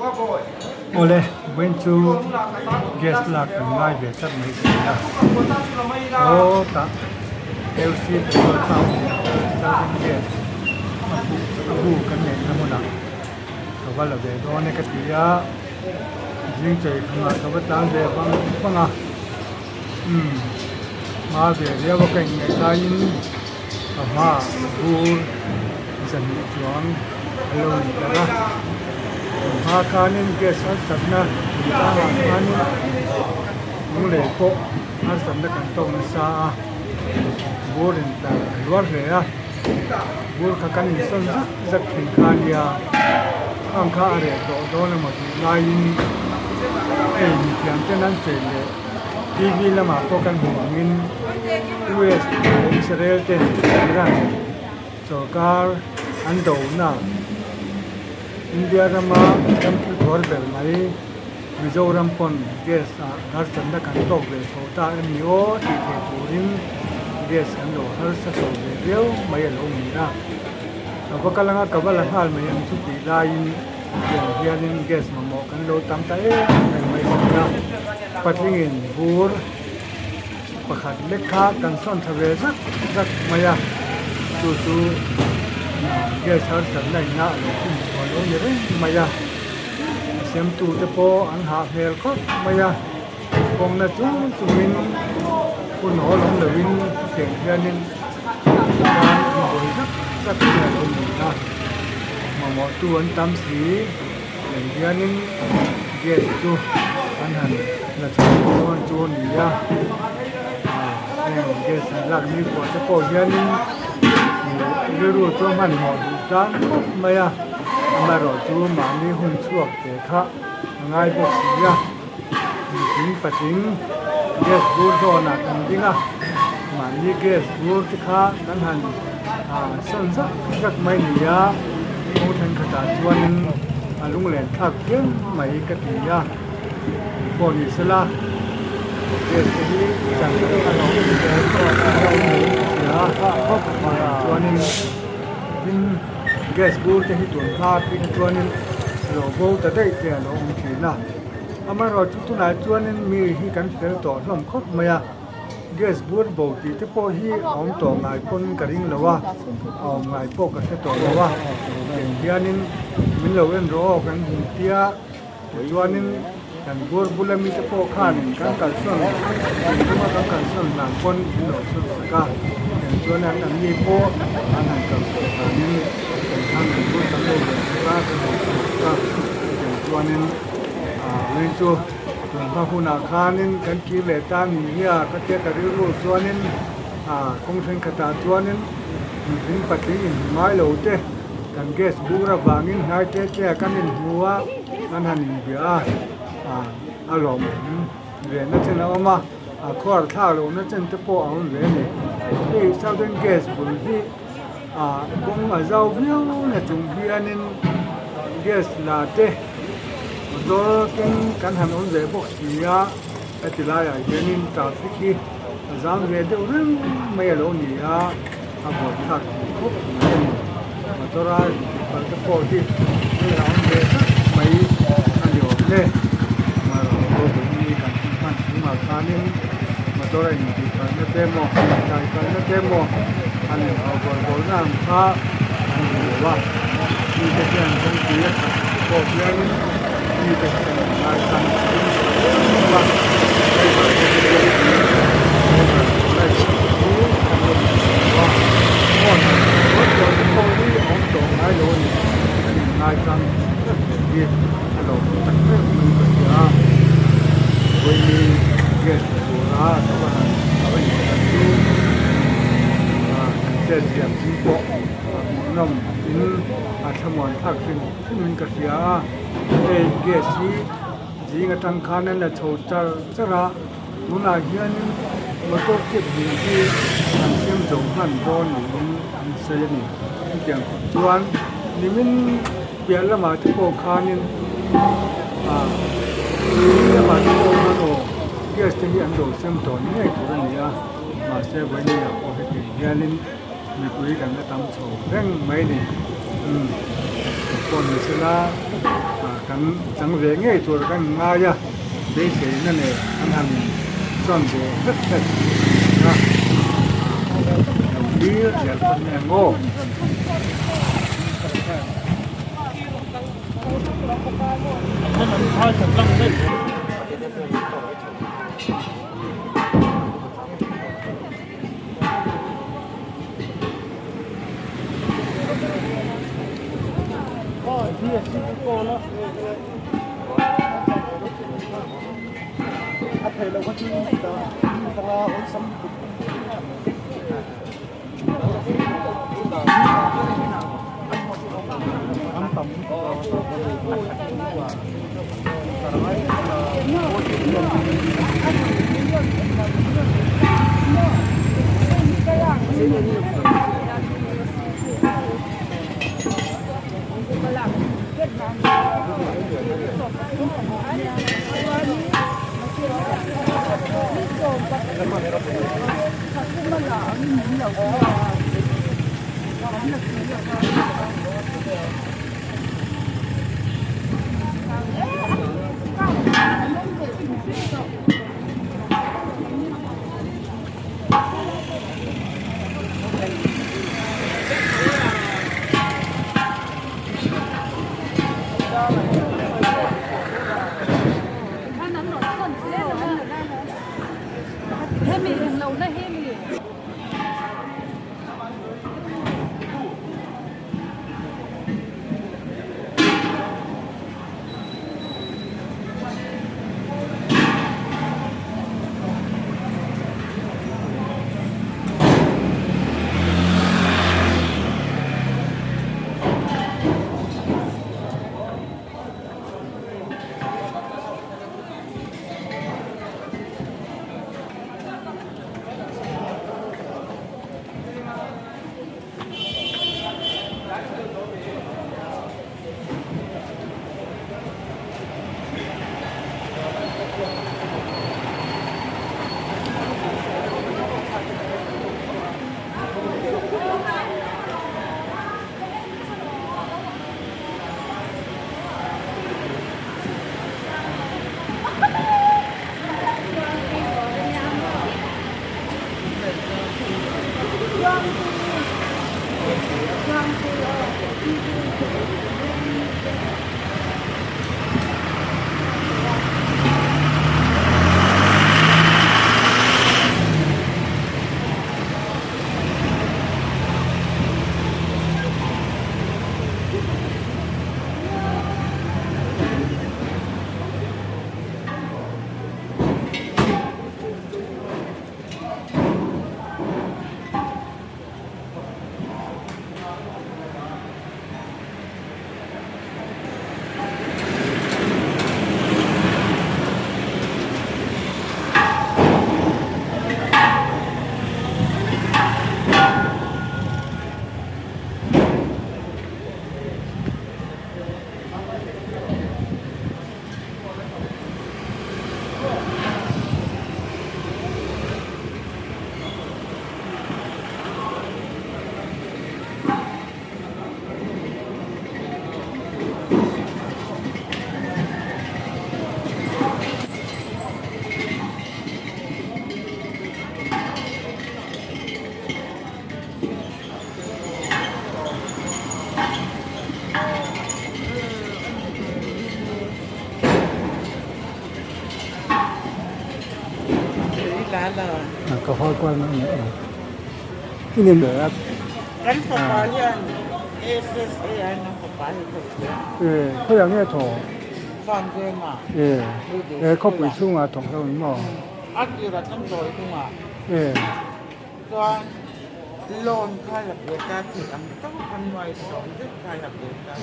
Awle, vawiin chu gas lak kan ngai ve tlat mai si a. Aw tah LC petrol pump southern gas a bu a bu kan neihna hmunah ka va la ve dawn e ka ti a, zing chei khangah ka va tlan ve vang vang a, umm hma ve riau a ka inngaih laiin ka hmaah bur zahnih chuang a lo ni ta a, ka hma khanin gas harsatna chungchangah khanin lunglei pawh harsatna kan tawk nasa a, bur intlar a hluar hle a, bur kha kan insawn zak zak thin kha a nia, khang kha a reh tawh dawn emaw tih laiin hei mithiam ten an sawi leh TV lamah pawh kan hmuh angin US leh Israel ten Iran sorkar an dohna India rama ram thil khuar ber mai Mizoram pawn gas ah harsatna kan tawk ve chho ta emi aw tih theih turin gas kan lo harsa chho ve viau mai a lo ni a. Ka va kal anga ka va la nghal mai ang chu tih laiin tiang hianin gas mamawh kan lo tam ta em em mai si a. Patlingin bur pakhat lek kha kan sawn tha ve zak zak mai a, chu chu gas harsatna inah a lo khum chhuah lo ni reng mai a. A semtu te pawh an hah hmel khawp mai a, kawngna chung chungin hun hawl awm loin tiang hianin tan an buai zak zak mai a lo ni a, mamawhtu an tam si tiang hianin gas chu an han la chhuak dawn chu a ni a, heng gas han lak ni pawh te pawh hianin rilru chu a hmanhmawh duh tlang khawp mai a. Amaherawhchu mahni hun chhuak te kha a ngai bawk si a, mipui patling gas bur zawnah kan ding a, mahni gas bur te kha kan han sawn zak zak mai ni a, kawng thenkhatah chuanin a lunglen thlak phian mai ka ti a, pawh ni sela gas te hi chan a lo awm a chuanin tin. Gas bur te hi tun hma phei kha chuanin lo bo ta daih te a lo awm thin a, amaherawhchu tunah chuanin mi hi kan fel tawh hlawm khawp mai a, gas bur bo tih te pawh hi a awm tawh ngai pawn ka ring lo a, a awm ngai pawh ka hre tawh lo a, tiang hianin min lo en rawh aw kan hmu tia. Tichuanin kan bur bula mite pawh khanin kan kalsawn thinlunga kan kalsawn dan pawn min lo sawn sak a, tichuan an anni pawh an han kalsawn danin kan khan kan bur kan lo ve sak a, kan han sawn sak a, tichuanin aah vawiin chu tunhma hunah khanin kan kir leh ta ni hi a ka tia ka rilru chuanin aah kawng thenkhatah chuanin mihring patling inhmu ngai lo te. Kan gas bur avangin hnai te te ah kan inhmu a, kan han inbia a, ah a lawmawm ve na chen a awm a, a khuar thlak loh na chen te pawh a awm ve a ni. Hei southern gas bul hi ah kawng a zau viau na chung hianin gas la te motor keng kan han awm ve bawk si a, heti laiah hianin traffic hi a zam ve deuh reng mai a lo ni a. A buaithlak thei khawp mai a ni. Motor a tih palh te pawh hi hei a awm ve tlat mai a ni awm e. Amaherawhchu vawiin kan hun hman chhungah khanin motor a intih palhna te emaw tlai palhna te emaw an inhauh bawl bawlna ang kha an hmu lo a. Mite hian kawngpui a that pawh hianin mite hi kan inngaisang thim tha em a. Driver te hi kawngpui driver license hi kan lo nei lo a, phone han hmuh ringawt tawh te pawh hi a awm tawh ngai lo a ni. Kan inngaisang thim tlat hle hi a lo awm tak meuh mai ka hria a. Vawiin gas la tura ka va han ka va inchhan chu kan chet ziah chung pawh a hmuhnawm in a thlamuan thlak hrim hrim in ka hria a. Hei gas hi zing atang khan an la chho char char a, tunah hianin motor chip hnih hi an siam zo hman dawn niin an sawi a ni. Chutiang khawp chuan nimin piah lamah te pawh khanin ah nimin lamah te pawh khan aw gas te hi an lo sem tawn ngei tur a ni a, mahse vawiin pawh hetiang hianin. Mipui kan la tam chho reng mai ni. Umm pawh ni sela ah Kan chang ve ngei tur kan ngai a, beiseina nen an han sawn ve hlek hlek a, lo thlir zel phawt mai ang aw. Ka hawi kual mai mai a ni. Kan fapa hian SSA ah hian fapa hi thawk ve. Khawiah nge thaw? Farm vengah. Khawpui chhungah thawk hlauh ni maw? A tirah chuan dawi hnungah. Chuan loan kha la ve ta theih ang tawk a nuai sawm vek kha la ve ta.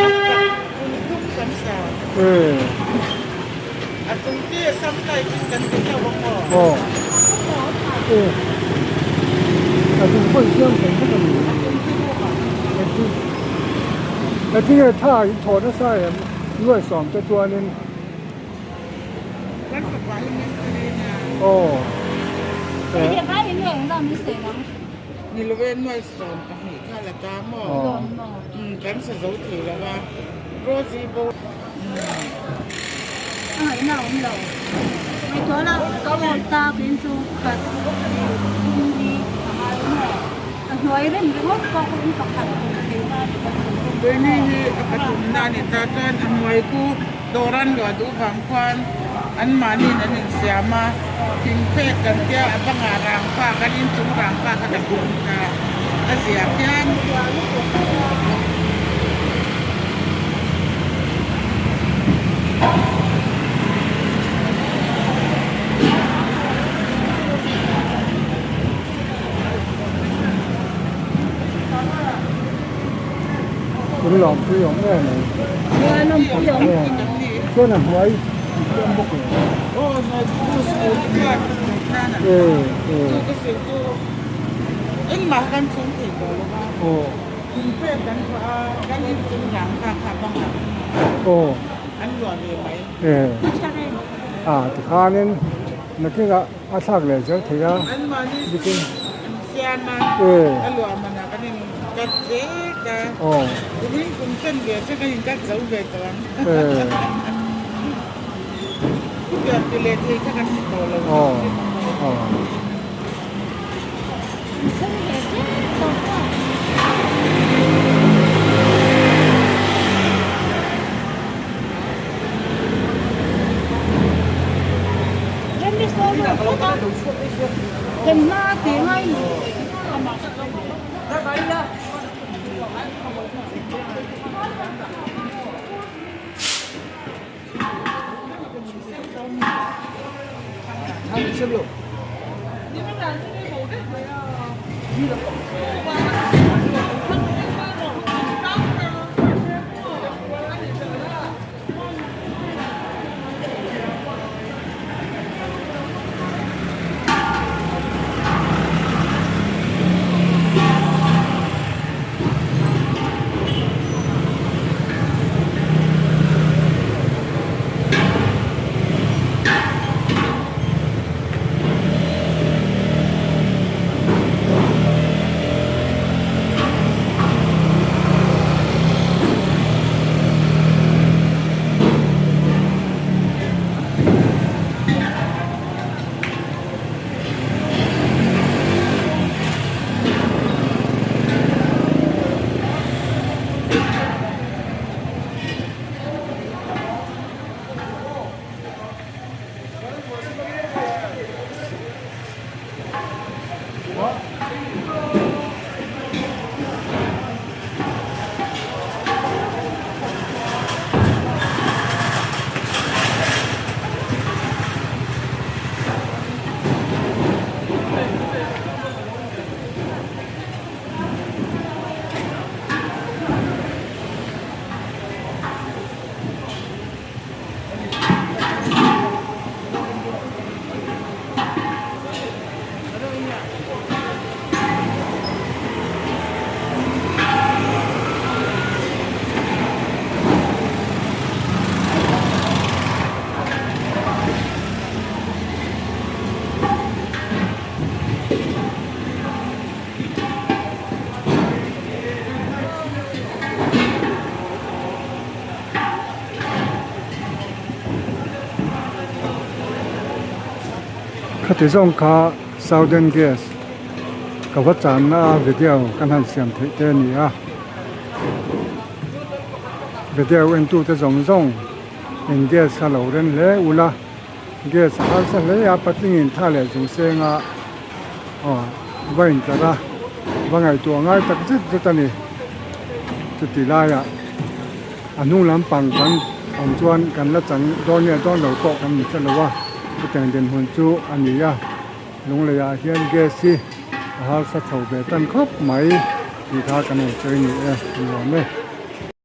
A tak kum thum kan sa. A chung te sam lai chin kan ti hlauh ang aw. A chung pawh siam thei vek a ni. A chung te bawk a. Engtin nge tha in thawh nasa em nuai sawm te chuanin. Kan fapa hi mistiri nia. Aw. Ni lo e nuai 12 kha la ta maw? Kan sa zo thei lo a. Rosie bo. A ngaihna a awm lo. Ngaihtuah la awi ta kin chu khat thum hi a ngai maw? A hnuai rem ringawt pawh kha in pakhat hmuh theih na ni kan hmu bawk maw? Keini hi a pathumna a ni ta chuan a hnuai khu dawran luah duh vang khuan anmahniin an insiam a, thingphek kan tia a bangah rangpa kan inchung rangpa kha kan hmu ta a zia khian. In lawmpui awm em mai. Chuan a hnuai an siam bawk lo. Aw tikhanin nakinah a thlak leh zel thei a. Anmahni an siam a, a luah manah kan in cut zek a, kumin kum chen ve che kan in cut zo ve tawh ang. Khutiang ti leh thei kha kan ni tawh lo. Khati zawng kha Southern Gas ka va channa a video kan han siam theih te a ni a video en tute zawng zawng in gas kha lo rem hle ula gas a harsa hle a patlingin tha leh chung senga aw va intlar a va ngaihtuah ngai tak zet zet a ni chuti laiah a hnung lampang kan awm chuan kan la chang dawn nge dawn lo pawh kan ni hre lo a chutiang dinhmun chu a ni a lunglei ah hian gas hi a harsa chho ve tan khawp mai tih kha kan rawn sawi ni e ni awm e.